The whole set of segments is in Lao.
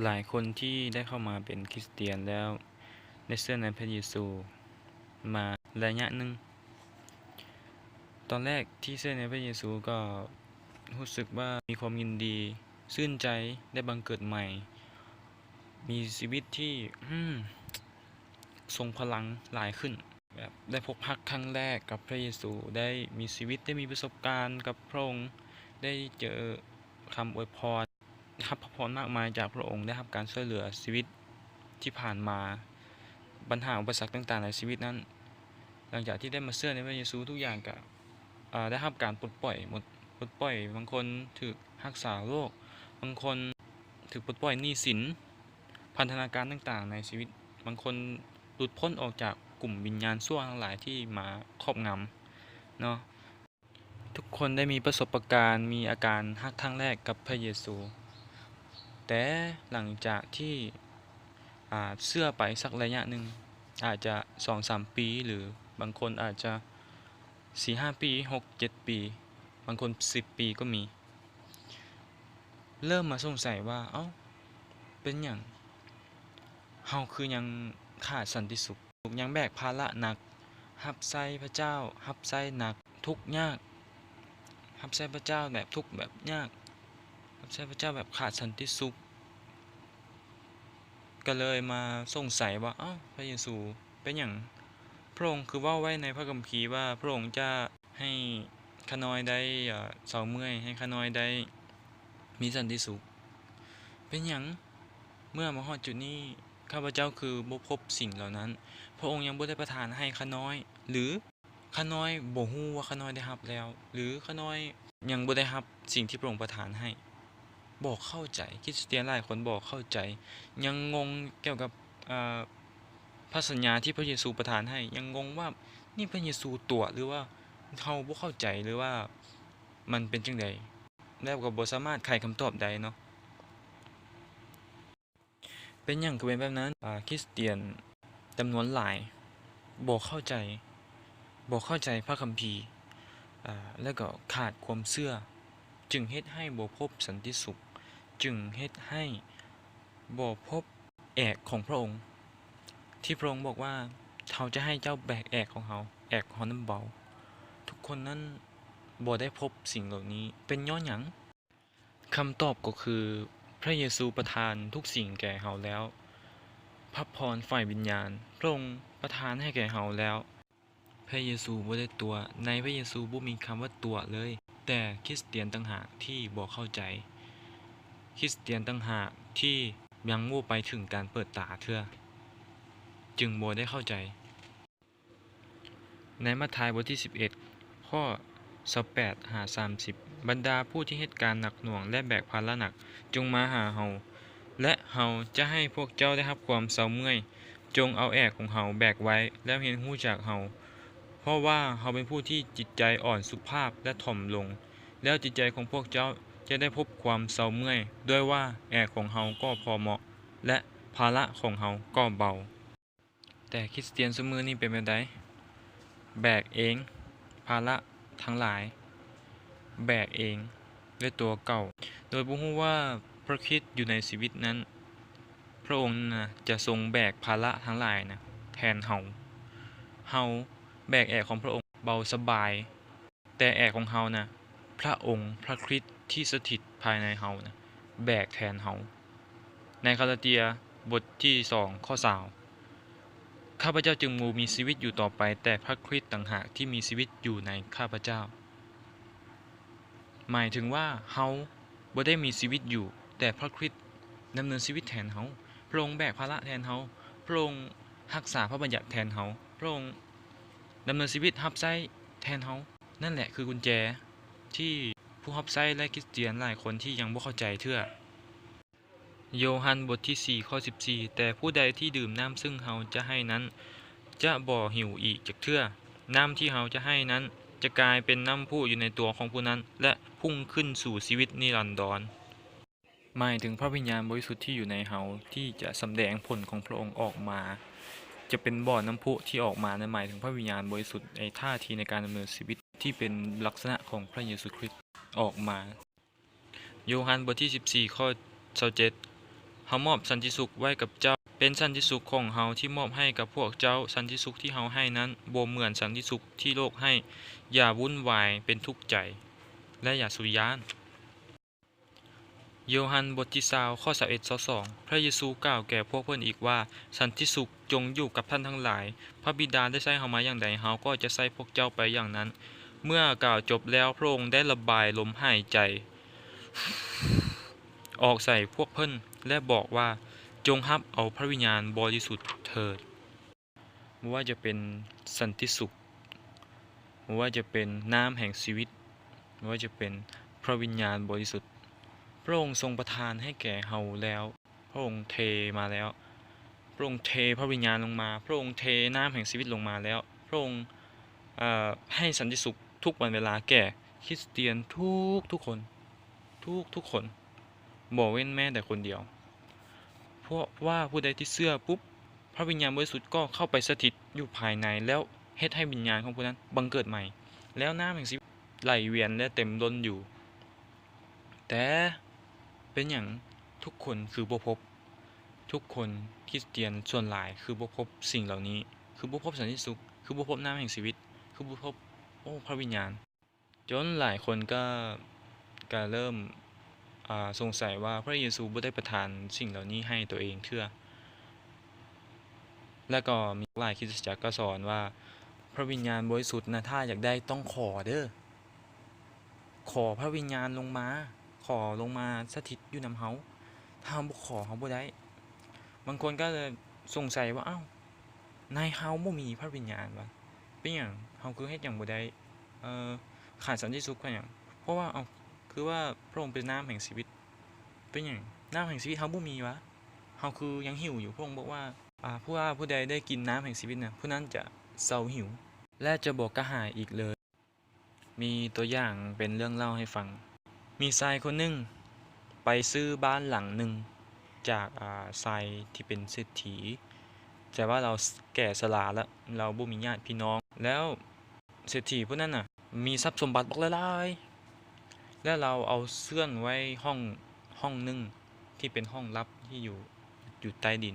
ຫຼາຍຄົນທີ່ໄດ້ເຂົ້າມາເປັນຄຣິສຕຽນແລ້ວ ໄດ້ເຊື່ອໃນພະເຢຊູມາໄລຍະໜຶ່ງ. ຕອນແລກທີ່ເຊື່ອໃນພະເຢຊູກໍຮູ້ສຶກວ່າມີຄວາມຍິນດີ, ຊື່ນໃຈ, ໄດ້ບັງເກີດໃໝ່, ມີຊີວິດທີ່ ອືມ ຊົງພະລັງຫຼາຍຂຶ້ນ. ແບບໄດ້ພົບຮັກຄັ້ງແລກກັບພະເຢຊູ, ໄດ້ມີຊີວິດ, ໄດ້ມີປະສົບການກັບພະອົງ, ໄດ້ເຈີຄຳອວຍພອນ, ໄດ້ຮັບພະພອນມາກມາຍຈາກພະອົງ, ໄດ້ຮັບການຊ່ວຍເຫຼືອຊີວິດທີ່ຜ່ານມາ, ບັນຫາອຸປະສັກຕ່າງໆໃນຊີວິດນັ້ນ. ຫຼັງຈາກທີ່ໄດ້ມາເຊື່ອໃນພະເຢຊູ, ທຸກຢ່າງກະ ເອີ ໄດ້ຮັບການປົດປ່ອຍໝົດ, ປົດປ່ອຍ, ບາງຄົນຖືກຮັກສາໂລກ, ບາງຄົນຖືກປົດປ່ອຍໜີ້ສິນ, ພັນທະນາການຕ່າງໆໃນຊີວິດ, ບາງຄົນຫຼຸດພົ້ນອອກຈາກກຸ່ມວິນຍານຊົ່ວທັງຫຼາຍທີ່ມາຄອບງຳເນາະ. ທຸກຄົນໄດ້ມີປະສົບປະການ, ມີອາການຮັກຄັ້ງແລກກັບພະເຢຊູ. ແຕ່ຫຼັງຈາກທີ່ ອາ ເຊື່ອໄປສັກໄລຍະໜຶ່ງ, ອາດຈະສອງສາມປີ ຫຼື ບາງຄົນອາດຈະສີ່ຫ້າປີ, ຫົກເຈັດປີ, ບາງຄົນສິບປີກໍມີ. ເລີ່ມມາສົງໄສວ່າ ເອົ້າ ເປັນຫຍັງເຮົາຄືຍັງຂາດສັນຕິສຸກ, ຍັງແບກພາລະໜັກ, ຮັບໃຊ້ພະເຈົ້າ, ຮັບໃຊ້ໜັກ, ທຸກຍາກ, ຮັບໃຊ້ພະເຈົ້າແບບທຸກແບບຍາກ, ຮັບໃຊ້ພະເຈົ້າແບບຂາດສັນຕິສຸກ. ກໍເລີຍມາສົງໄສວ່າ ເອົ້າ ພະເຢຊູ ເປັນຫຍັງພະອົງຄືເວົ້າໄວ້ໃນພະຄຳພີວ່າ ພະອົງຈະໃຫ້ຂ້ານ້ອຍໄດ້ ເອີ ເຊົາເມື່ອຍ, ໃຫ້ຂ້ານ້ອຍໄດ້ມີສັນຕິສຸກ? ເປັນຫຍັງເມື່ອມາຮອດຈຸດນີ້ ຂ້າພະເຈົ້າຄືບໍ່ພົບສິ່ງເຫຼົ່ານັ້ນ? ພະອົງຍັງບໍ່ໄດ້ປະທານໃຫ້ຂ້ານ້ອຍ ຫຼື ຂ້ານ້ອຍບໍ່ຮູ້ວ່າຂ້ານ້ອຍໄດ້ຮັບແລ້ວ ຫຼື ຂ້ານ້ອຍຍັງບໍ່ໄດ້ຮັບສິ່ງທີ່ພະອົງປະທານໃຫ້. ບໍ່ເຂົ້າໃຈ, ຄຣິສຕຽນຫຼາຍຄົນບໍ່ເຂົ້າໃຈ, ຍັງງົງກ່ຽວກັບ ເອີ ພະສັນຍາທີ່ພະເຢຊູປະທານໃຫ້, ຍັງງົງວ່ານີ້ພະເຢຊູຕົວະ ຫຼືວ່າເຮົາບໍ່ເຂົ້າໃຈ ຫຼືວ່າມັນເປັນຈັ່ງໃດ, ແລ້ວກໍບໍ່ສາມາດໄຂຄຳຕອບໄດ້ເນາະ. ເປັນຫຍັງຄືເປັນແບບນັ້ນ? ອາ ຄຣິສຕຽນຈຳນວນຫຼາຍບໍ່ເຂົ້າໃຈ, ບໍ່ເຂົ້າໃຈພະຄຳພີ, ອາ ແລ້ວກໍຂາດຄວາມເຊື່ອ, ຈຶ່ງເຮັດໃຫ້ບໍ່ພົບສັນຕິສຸກ, ຈຶ່ງເຮັດໃຫ້ບໍ່ພົບແອກຂອງພະອົງ, ທີ່ພະອົງບອກວ່າ ເຮົາຈະໃຫ້ເຈົ້າແບກແອກຂອງເຮົາ, ແອກຂອງເຮົານັ້ນເບົາ. ທຸກຄົນນັ້ນບໍ່ໄດ້ພົບສິ່ງເຫຼົ່ານີ້. ເປັນຍ້ອນຫຍັງ? ຄຳຕອບກໍຄື ພະເຢຊູປະທານທຸກສິ່ງແກ່ເຮົາແລ້ວ. ພະພອນຝ່າຍວິນຍານ ພະອົງປະທານໃຫ້ແກ່ເຮົາແລ້ວ. ພະເຢຊູບໍ່ໄດ້ຕົວະ, ໃນພະເຢຊູບໍ່ມີຄຳວ່າຕົວະເລີຍ, ແຕ່ຄຣິສຕຽນຕ່າງຫາກທີ່ບໍ່ເຂົ້າໃຈ. ຄຣິສຕຽນຕ່າງຫາກທີ່ຍັງບໍ່ໄປເຖິງການເປີດຕາເທື່ອ, ຈຶ່ງບໍ່ໄດ້ເຂົ້າໃຈ. ໃນມາທາຍບົດທີສິບເອັດ ຂໍ້ຊາວແປດຫາສາມສິບ, ບັນດາຜູ້ທີ່ເຮັດການໜັກໜ່ວງ ແລະ ແບກພາລະໜັກ, ຈົ່ງມາຫາເຮົາ, ແລະ ເຮົາຈະໃຫ້ພວກເຈົ້າໄດ້ຮັບຄວາມເຊົາເມື່ອຍ. ຈົ່ງເອົາແອກຂອງເຮົາແບກໄວ້, ແລ້ວຮຽນຮູ້ຈາກເຮົາ, ເພາະວ່າເຮົາເປັນຜູ້ທີ່ຈິດໃຈອ່ອນສຸພາບ ແລະ ຖ່ອມລົງ, ແລ້ວຈິດໃຈຂອງພວກເຈົ້າຈະໄດ້ພົບຄວາມເຊົາເມື່ອຍ, ດ້ວຍວ່າແອກຂອງເຮົາກໍພໍເໝາະ ແລະ ພາລະຂອງເຮົາກໍເບົາ. ແຕ່ຄຣິສຕຽນຊຸມມື້ນີ້ເປັນແບບໃດ? ແບກເອງ, ພາລະທັງຫຼາຍ ແບກເອງດ້ວຍຕົວເຈົ້າ, ໂດຍບໍ່ຮູ້ວ່າພະຄຣິດຢູ່ໃນຊີວິດນັ້ນ, ພະອົງນະຈະຊົງແບກພາລະທັງຫຼາຍນະແທນເຮົາ. ເຮົາແບກແອກຂອງພະອົງເບົາສະບາຍ. ແຕ່ແອກຂອງເຮົານະ, ພະອົງ, ພະຄຣິດທີ່ສະຖິດພາຍໃນເຮົານະ ແບກແທນເຮົາ. ໃນກາລາເຕຍ ບົດທີສອງ ຂໍ້ຊາວ, ຂ້າພະເຈົ້າຈຶ່ງບໍ່ມີຊີວິດຢູ່ຕໍ່ໄປ, ແຕ່ພະຄຣິດຕ່າງຫາກທີ່ມີຊີວິດຢູ່ໃນຂ້າພະເຈົ້າ. ໝາຍເຖິງວ່າເຮົາບໍ່ໄດ້ມີຊີວິດຢູ່, ແຕ່ພະຄຣິດດຳເນີນຊີວິດແທນເຮົາ. ພະອົງແບກພາລະແທນເຮົາ. ພະອົງຮັກສາພະບັນຍັດແທນເຮົາ. ພະອົງ ດຳເນີນຊີວິດຮັບໃຊ້ແທນເຮົາ. ນັ້ນແຫຼະຄືກຸນແຈທີ່ຜູ້ຮັບໃຊ້ ແລະ ຄຣິສຕຽນຫຼາຍຄົນທີ່ຍັງບໍ່ເຂົ້າໃຈເທື່ອ. ໂຍຮັນ ບົດທີສີ່ ຂໍ້ສິບສີ່, ແຕ່ຜູ້ໃດທີ່ດື່ມນ້ຳເຊິ່ງເຮົາຈະໃຫ້ນັ້ນ ຈະບໍ່ຫິວອີກຈັກເທື່ອ. ນ້ຳທີ່ເຮົາຈະໃຫ້ນັ້ນ ຈະກາຍເປັນນ້ຳພຸຢູ່ໃນຕົວຂອງຜູ້ນັ້ນ ແລະ ພຸ່ງຂຶ້ນສູ່ຊີວິດນິລັນດອນ. ໝາຍເຖິງພະວິນຍານບໍລິສຸດທີ່ຢູ່ໃນເຮົາ ທີ່ຈະສຳແດງຜົນຂອງພະອົງອອກມາ, ຈະເປັນບໍ່ນ້ຳພຸທີ່ອອກມານັ້ນ ໝາຍເຖິງພະວິນຍານບໍລິສຸດໃນທ່າທີໃນການດຳເນີນຊີວິດທີ່ເປັນລັກສະນະຂອງພະເຢຊູຄຣິດອອກມາ. ໂຍຮັນ ບົດທີສິບສີ່ ຂໍ້ຊາວເຈັດ, ເຮົາມອບສັນຕິສຸກໄວ້ກັບເຈົ້າ, ເປັນສັນຕິສຸກຂອງເຮົາທີ່ມອບໃຫ້ກັບພວກເຈົ້າ. ສັນຕິສຸກທີ່ເຮົາໃຫ້ນັ້ນບໍ່ເໝືອນສັນຕິສຸກທີ່ໂລກໃຫ້. ຢ່າວຸ່ນວາຍເປັນທຸກໃຈ ແລະ ຢ່າສຸດຢ້ານ. ໂຍຮັນ ບົດທີຊາວ ຂໍ້ຊາວເອັດ ຊາວສອງ. ພຣະເຢຊູກ່າວແກ່ພວກເພິ່ນອີກວ່າ, ສັນຕິສຸກຈົ່ງຢູ່ກັບທ່ານທັງຫຼາຍ. ພຣະບິດາໄດ້ໃຊ້ເຮົາມາຢ່າງໃດ, ເຮົາກໍຈະໃຊ້ພວກເຈົ້າໄປຢ່າງນັ້ນ. ເມື່ອກ່າວຈົບແລ້ວ, ພຣະອົງໄດ້ລະບາຍລົມຫາຍໃຈ ອອກໃສ່ພວກເພິ່ນ ແລະ ບອກວ່າ, ຈົ່ງຮັບເອົາພຣະວິນຍານບໍລິສຸດເຖີດ. ບໍ່ວ່າຈະເປັນສັນຕິສຸກ, ບໍ່ວ່າຈະເປັນນ້ຳແຫ່ງຊີວິດ, ບໍ່ວ່າຈະເປັນພຣະວິນຍານບໍລິສຸດ, ພຣະອົງຊົງປະທານໃຫ້ແກ່ເຮົາແລ້ວ. ພຣະອົງເທມາແລ້ວ. ພຣະອົງເທພຣະວິນຍານລົງມາ. ພຣະອົງເທນ້ຳແຫ່ງຊີວິດລົງມາແລ້ວ. ພຣະອົງ, ເອີ, ໃຫ້ສັນຕິສຸກທຸກວັນເວລາແກ່ຄຣິສຕຽນທຸກໆຄົນ, ທຸກໆຄົນ, ບໍ່ເວັ້ນແມ້ແຕ່ຄົນດຽວ. ເພາະວ່າຜູ້ໃດທີ່ເຊື່ອປຸບ, ພຣະວິນຍານບໍລິສຸດກໍເຂົ້າໄປສະຖິດຢູ່ພາຍໃນ ແລ້ວເຮັດໃຫ້ວິນຍານຂອງຜູ້ນັ້ນບັງເກີດໃໝ່, ແລ້ວນ້ຳແຫ່ງຊີວິດໄຫຼວຽນ ແລະ ເຕັມລົ້ນຢູ່. ແຕ່ເປັນຫຍັງທຸກຄົນຄືບໍ່ພົບ? ທຸກຄົນຄຣິສຕຽນສ່ວນຫຼາຍຄືບໍ່ພົບສິ່ງເຫຼົ່ານີ້, ຄືບໍ່ພົບສັນຕິສຸກ, ຄືບໍ່ພົບນ້ຳແຫ່ງຊີວິດ, ຄືບໍ່ພົບ, ໂອ້, ພຣະວິນຍານ. ຈົນຫຼາຍຄົນກໍ, ກໍເລີ່ມ, ອ່າ, ສົງໄສວ່າພຣະເຢຊູບໍ່ໄດ້ປະທານສິ່ງເຫຼົ່ານີ້ໃຫ້ຕົວເອງເທື່ອ. ແລ້ວກໍມີຫຼາຍຄຣິສຕະຈັກກໍສອນວ່າ ພຣະວິນຍານບໍລິສຸດນະ, ຖ້າຢາກໄດ້ຕ້ອງຂໍເດີ້. ຂໍພຣະວິນຍານລົງມາ, ຂໍລົງມາສະຖິດຢູ່ນຳເຮົາ. ຖ້າເຮົາບໍ່ຂໍ, ເຮົາບໍ່ໄດ້. ບາງຄົນກໍເລີຍສົງໄສວ່າ, ອ້າວ, ໃນເຮົາບໍ່ມີພຣະວິນຍານຫວາ? ເປັນຫຍັງເຮົາຄືເຮັດຫຍັງບໍ່ໄດ້? ເອີ, ຂາດສັນຕິສຸກຂະຫຍັງ? ເພາະວ່າ, ເອົ້າ, ຄືວ່າພຣະອົງເປັນນ້ຳແຫ່ງຊີວິດ. ເປັນຫຍັງນ້ຳແຫ່ງຊີວິດເຮົາບໍ່ມີຫວາ? ເຮົາຄືຍັງຫິວຢູ່? ພຣະອົງບອກວ່າ, ອາ, ຜູ້, ຜູ້ໃດໄດ້ກິນນ້ຳແຫ່ງຊີວິດນະ, ຜູ້ນັ້ນຈະເຊົາຫິວ ແລະ ຈະບໍ່ກະຫາຍອີກເລີຍ. ມີຕົວຢ່າງເປັນເລື່ອງເລົ່າໃຫ້ຟັງ. ມີຊາຍຄົນໜຶ່ງໄປຊື້ບ້ານຫຼັງໜຶ່ງຈາກ, ອາ, ຊາຍທີ່ເປັນເສດຖີ, ແຕ່ວ່າລາວແກ່ຊະລາແລ້ວ, ລາວບໍ່ມີຍາດພີ່ນ້ອງ. ແລ້ວເສດຖີຜູ້ນັ້ນນະ ມີຊັບສົມບັດບັກຫຼາຍໆ, ແລ້ວລາວເອົາເຊື່ອນໄວ້ຫ້ອງ, ຫ້ອງໜຶ່ງທີ່ເປັນຫ້ອງລັບທີ່ຢູ່, ຢູ່ໃຕ້ດິນ.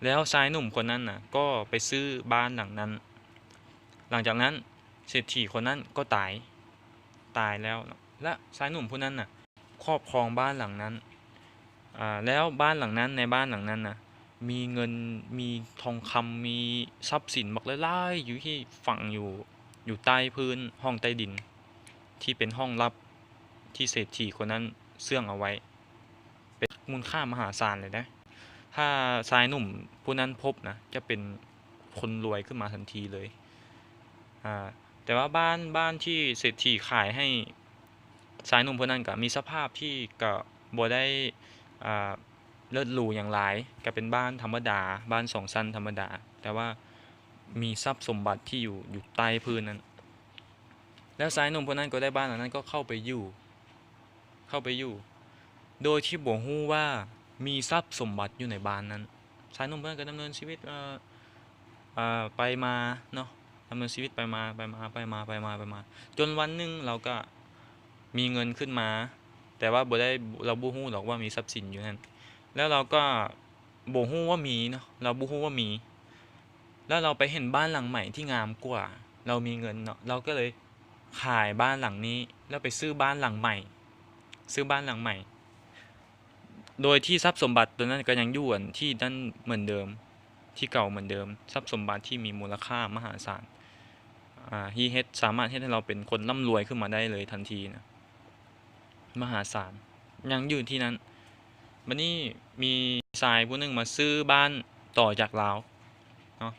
ແລ້ວຊາຍໜຸ່ມຄົນນັ້ນນະ ກໍໄປຊື້ບ້ານຫຼັງນັ້ນ. ຫຼັງຈາກນັ້ນເສດຖີຄົນນັ້ນກໍຕາຍ, ຕາຍແລ້ວ, ແລະ ຊາຍໜຸ່ມຜູ້ນັ້ນນະຄອບຄອງບ້ານຫຼັງນັ້ນ. ອາ, ແລ້ວບ້ານຫຼັງນັ້ນ, ໃນບ້ານຫຼັງນັ້ນນະ ມີເງິນ, ມີທອງຄຳ, ມີຊັບສິນບັກຫຼາຍໆ ຢູ່ທີ່ຝັງຢູ່, ຢູ່ໃຕ້ພື້ນຫ້ອງໃຕ້ດິນ ທີ່ເປັນຫ້ອງລັບທີ່ເສດຖີຄົນນັ້ນເຊື່ອງເອົາໄວ້. ເປັນມູນຄ່າມະຫາສານເລີຍເດ້. ຖ້າຊາຍໜຸ່ມຜູ້ນັ້ນພົບນະ, ຈະເປັນຄົນລວຍຂຶ້ນມາທັນທີເລີຍ. ອາ, ແຕ່ວ່າບ້ານ, ບ້ານທີ່ເສດຖີຂາຍໃຫ້ຊາຍໜຸ່ມຜູ້ນັ້ນ ກໍມີສະພາບທີ່ກໍບໍ່ໄດ້, ອາ, ເລີດຫຼູຫຍັງຫຼາຍ, ກໍເປັນບ້ານທຳມະດາ, ບ້ານສອງຊັ້ນທຳມະດາ, ແຕ່ວ່າມີຊັບສົມບັດທີ່ຢູ່, ຢູ່ໃຕ້ພື້ນນັ້ນ. ແລ້ວຊາຍໜຸ່ມຜູ້ນັ້ນກໍໄດ້ບ້ານຫຼັງນັ້ນ ກໍເຂົ້າໄປຢູ່, ເຂົ້າໄປຢູ່ ໂດຍທີ່ບໍ່ຮູ້ວ່າມີຊັບສົມບັດຢູ່ໃນບ້ານນັ້ນ. ຊາຍໜຸ່ມຜູ້ນັ້ນກໍດຳເນີນຊີວິດ, ເອີ, ເອີ, ໄປມາເນາະ, ດຳເນີນຊີວິດໄປມາ, ໄປມາ, ໄປມາ, ໄປມາ, ໄປມາ, ຈົນວັນໜຶ່ງລາວກໍມີເງິນຂຶ້ນມາ, ແຕ່ວ່າບໍ່ໄດ້, ລາວບໍ່ຮູ້ດອກວ່າມີຊັບສິນຢູ່ນັ້ນ. ແລ້ວລາວກໍ ບໍ່ຮູ້ວ່າມີເນາະ, ລາວບໍ່ຮູ້ວ່າມີ. ແລ້ວລາວໄປເຫັນບ້ານຫຼັງໃໝ່ທີ່ງາມກວ່າ, ລາວມີເງິນເນາະ, ລາວກໍເລີຍຂາຍບ້ານຫຼັງນີ້ ແລ້ວໄປຊື້ບ້ານຫຼັງໃໝ່, ຊື້ບ້ານຫຼັງໃໝ່ ໂດຍທີ່ຊັບສົມບັດຕົວນັ້ນກໍຍັງຢູ່ອັນທີ່ນັ້ນເໝືອນເດີມ, ທີ່ເກົ່າເໝືອນເດີມ, ຊັບສົມບັດທີ່ມີມູນລະຄ່າມະຫາສານ, ອາ, ທີ່ເຮັດ, ສາມາດເຮັດໃຫ້ລາວເປັນຄົນລ່ຳລວຍຂຶ້ນມາໄດ້ເລີຍທັນທີນະ. ມະຫາສານຍັງຢູ່ທີ່ນັ້ນ. ບັດນີ້ມີຊາຍຜູ້ໜຶ່ງມາຊື້ບ້ານຕໍ່ຈາກລາວເນາະ,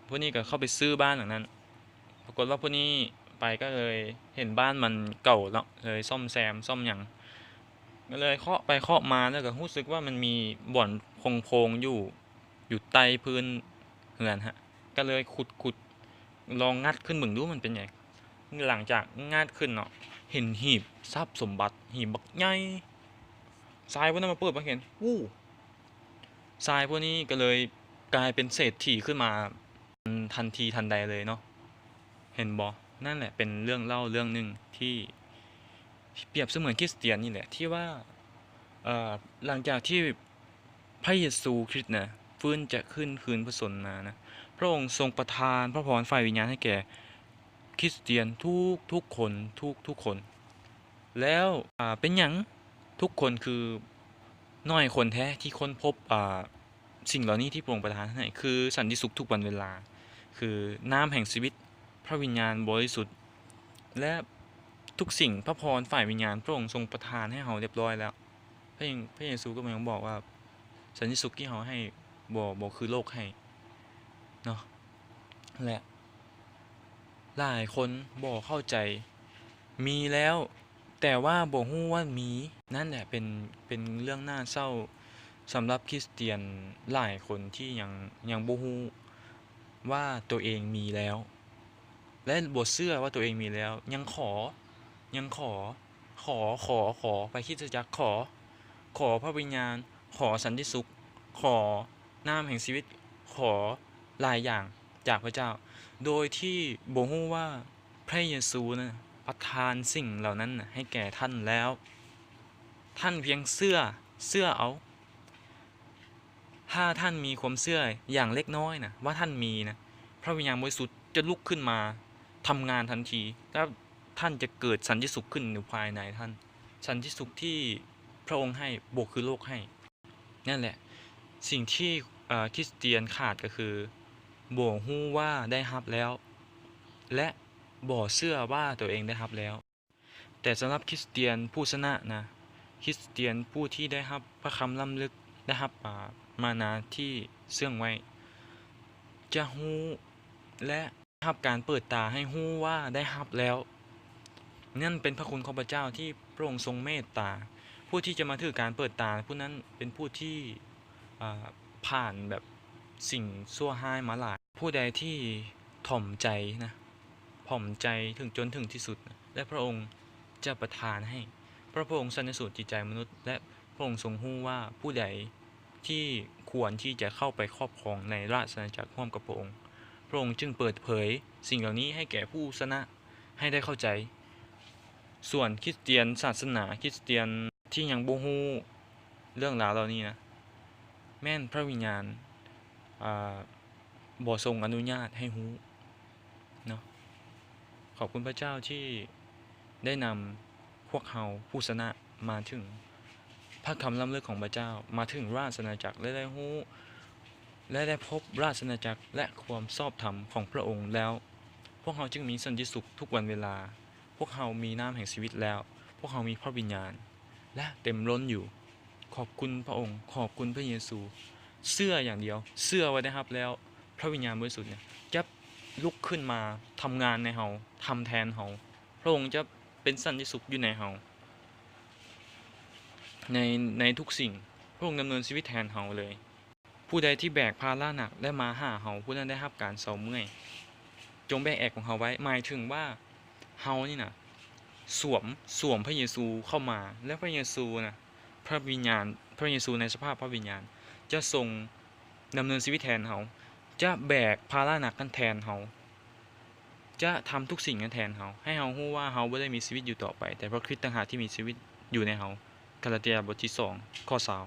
ຜູ້ນີ້ກໍເຂົ້າໄປຊື້ບ້ານຫຼັງນັ້ນ. ປາກົດວ່າຜູ້ນີ້ໄປກໍເລີຍເຫັນບ້ານມັນເກົ່າເນາະ, ເລີຍສ້ອມແຊມສ້ອມຫຍັງ, ກໍເລີຍເຄາະໄປເຄາະມາ ແລ້ວກໍຮູ້ສຶກວ່າມັນມີບ່ອນໂພງໆຢູ່, ຢູ່ໃຕ້ພື້ນເຮືອນຫັ້ນ. ກໍເລີຍຂຸດໆ ລອງງັດຂຶ້ນເບິ່ງດູມັນເປັນຫຍັງ. ຫຼັງຈາກງັດຂຶ້ນເນາະ, ເຫັນຫີບຊັບສົມບັດ, ຫີບບັກໃຫຍ່. ຊາຍຜູ້ນັ້ນມາເປີດມາເຫັນ, ໂອ້! ຊາຍຜູ້ນີ້ກໍເລີຍກາຍເປັນເສດຖີຂຶ້ນມາທັນທີທັນໃດເລີຍເນາະ. ເຫັນບໍ່? ນັ້ນແຫຼະເປັນເລື່ອງເລົ່າເລື່ອງໜຶ່ງທີ່ ປຽບສະເໝືອນຄຣິສຕຽນນີ້ແຫຼະ ທີ່ວ່າ ເອີ ຫຼັງຈາກທີ່ພະເຢຊູຄຣິດນະ ຟື້ນຈາກ ຄືນ ຄືນພະຊົນມານະ, ພະອົງຊົງປະທານພະພອນຝ່າຍວິນຍານໃຫ້ແກ່ຄຣິສຕຽນທຸກໆຄົນ, ທຸກໆຄົນ. ແລ້ວ ອາ ເປັນຫຍັງທຸກຄົນ ຄື ໜ້ອຍຄົນແທ້ທີ່ຄົ້ນພົບ ອາ ສິ່ງເຫຼົ່ານີ້ທີ່ພະອົງປະທານໃຫ້ ຄືສັນຕິສຸກທຸກວັນເວລາ, ຄືນ້ຳແຫ່ງຊີວິດ, ພະວິນຍານບໍລິສຸດ ແລະ ທຸກສິ່ງ, ພະພອນຝ່າຍວິນຍານ ພະອົງຊົງປະທານໃຫ້ເຮົາຮຽບຮ້ອຍແລ້ວ. ພະເຢ ພະເຢຊູກໍຍັງບອກວ່າ ສັນຕິສຸກທີ່ເຮົາໃຫ້ ບໍ່ ບໍ່ຄືໂລກໃຫ້ເນາະ. ແລະ ຫຼາຍຄົນບໍ່ເຂົ້າໃຈ, ມີແລ້ວ ແຕ່ວ່າບໍ່ຮູ້ວ່າມີ. ນັ້ນແຫຼະເປັນ ເປັນເລື່ອງໜ້າເສົ້າສຳລັບຄຣິສຕຽນຫຼາຍຄົນທີ່ຍັງ ຍັງບໍ່ຮູ້ວ່າໂຕເອງມີແລ້ວ ແລະ ບໍ່ເຊື່ອວ່າໂຕເອງມີແລ້ວ, ຍັງຂໍ ຍັງຂໍ ຂໍ ຂໍ ຂໍ ໄປຄຣິສຕະຈັກ ຂໍ ຂໍພະວິນຍານ, ຂໍສັນຕິສຸກ, ຂໍນ້ຳແຫ່ງຊີວິດ, ຂໍຫຼາຍຢ່າງຈາກພະເຈົ້າ ໂດຍທີ່ບໍ່ຮູ້ວ່າພະເຢຊູນະ ປະທານສິ່ງເຫຼົ່ານັ້ນນະໃຫ້ແກ່ທ່ານແລ້ວ. ທ່ານພຽງເຊື່ອ, ເຊື່ອເອົາ. ຖ້າທ່ານມີຄວາມເຊື່ອຢ່າງເລັກນ້ອຍນະ ວ່າທ່ານມີນະ, ພະວິນຍານບໍລິສຸດຈະລຸກຂຶ້ນມາທຳງານທັນທີ ແລ້ວທ່ານຈະເກີດສັນຕິສຸກຂຶ້ນຢູ່ພາຍໃນທ່ານ, ສັນຕິສຸກທີ່ພະອົງໃຫ້ ບໍ່ຄືໂລກໃຫ້. ນັ້ນແຫຼະ ສິ່ງທີ່ ເອີ ຄຣິສຕຽນຂາດກໍຄື ບໍ່ຮູ້ວ່າໄດ້ຮັບແລ້ວ ແລະ ບໍ່ເຊື່ອວ່າຕົວເອງໄດ້ຮັບແລ້ວ. ແຕ່ສຳລັບຄຣິສຕຽນຜູ້ຊະນະນະ, ຄຣິສຕຽນຜູ້ທີ່ໄດ້ຮັບພະຄຳລ້ຳເລິກ, ໄດ້ຮັບ ອາ ມານາທີ່ເຊື່ອງໄວ້, ຈະຮູ້ ແລະ ຮັບການເປີດຕາໃຫ້ຮູ້ວ່າໄດ້ຮັບແລ້ວ. ນັ້ນເປັນພະຄຸນຂອງພະເຈົ້າທີ່ພະອົງຊົງເມດຕາ. ຜູ້ທີ່ຈະມາຖືກການເປີດຕາຜູ້ນັ້ນເປັນຜູ້ທີ່ ອາ ຜ່ານແບບສິ່ງຊົ່ວຮ້າຍມາຫຼາຍ. ຜູ້ໃດທີ່ຖ່ອມໃຈນະ, ຖ່ອມໃຈເຖິງຈົນເຖິງທີ່ສຸດນະ ແລະ ພະອົງຈະປະທານໃຫ້. ເພາະພະອົງຊັນນະສູນຈິດໃຈມະນຸດ ແລະ ພະອົງຊົງຮູ້ວ່າຜູ້ໃດທີ່ຄວນທີ່ຈະເຂົ້າໄປຄອບຄອງໃນລາຊະອານາຈັກຮ່ວມກັບພະອົງ. ພະອົງຈຶ່ງເປີດເຜີຍສິ່ງເຫຼົ່ານີ້ໃຫ້ແກ່ຜູ້ຊະນະໃຫ້ໄດ້ເຂົ້າໃຈ. ສ່ວນຄຣິສຕຽນສາສະໜາ, ຄຣິສຕຽນທີ່ຍັງບໍ່ຮູ້ເລື່ອງລາວເຫຼົ່ານີ້ນະ, ແມ່ນພະວິນຍານ ອາ ບໍ່ຊົງອະນຸຍາດໃຫ້ຮູ້ເນາະ. ຂອບຄຸນພະເຈົ້າທີ່ໄດ້ນຳພວກເຮົາຜູ້ຊະນະມາເຖິງພະຄຳລ້ຳເລິກຂອງພະເຈົ້າ, ມາເຖິງລາຊະອານາຈັກ ແລະ ໄດ້ຮູ້ ແລະ ໄດ້ພົບລາຊະອານາຈັກ ແລະ ຄວາມຊອບທຳຂອງພະອົງແລ້ວ. ພວກເຮົາຈຶ່ງມີສັນຕິສຸກທຸກວັນເວລາ. ພວກເຮົາມີນ້ຳແຫ່ງຊີວິດແລ້ວ. ພວກເຮົາມີພະວິນຍານ ແລະ ເຕັມລົ້ນຢູ່. ຂອບຄຸນພະອົງ, ຂອບຄຸນພະເຢຊູ. ເຊື່ອຢ່າງດຽວ, ເຊື່ອວ່າໄດ້ຮັບແລ້ວ. ພະວິນຍານບໍລິສຸດເນຍ ຈະລຸກຂຶ້ນມາທຳງານໃນເຮົາ, ທຳແທນເຮົາ. ພະອົງຈະເປັນສັນຕິສຸກຢູ່ໃນເຮົາ, ໃນ, ໃນທຸກສິ່ງ. ພະອົງດຳເນີນຊີວິດແທນເຮົາເລີຍ. ຜູ້ໃດທີ່ແບກພາລະໜັກ ແລະ ມາຫາເຮົາ, ຜູ້ນັ້ນໄດ້ຮັບການເຊົາເມື່ອຍ. ຈົ່ງແບກແອກຂອງເຮົາໄວ້. ໝາຍເຖິງວ່າເຮົານີ້ນະ ສວມ, ສວມພະເຢຊູເຂົ້າມາ, ແລະ ພະເຢຊູນະ, ພະວິນຍານ, ພະເຢຊູໃນສະພາບພະວິນຍານ ຈະຊົງດຳເນີນຊີວິດແທນເຮົາ, ຈະແບກພາລະໜັກນັ້ນແທນເຮົາ, ຈະທຳທຸກສິ່ງນັ້ນແທນເຮົາ, ໃຫ້ເຮົາຮູ້ວ່າເຮົາບໍ່ໄດ້ມີຊີວິດຢູ່ຕໍ່ໄປ, ແຕ່ພະຄຣິດຕ່າງຫາກທີ່ມີຊີວິດຢູ່ໃນເຮົາ. ກາລາເຕຍບົດທີສອງ ຂໍ້ຊາວ.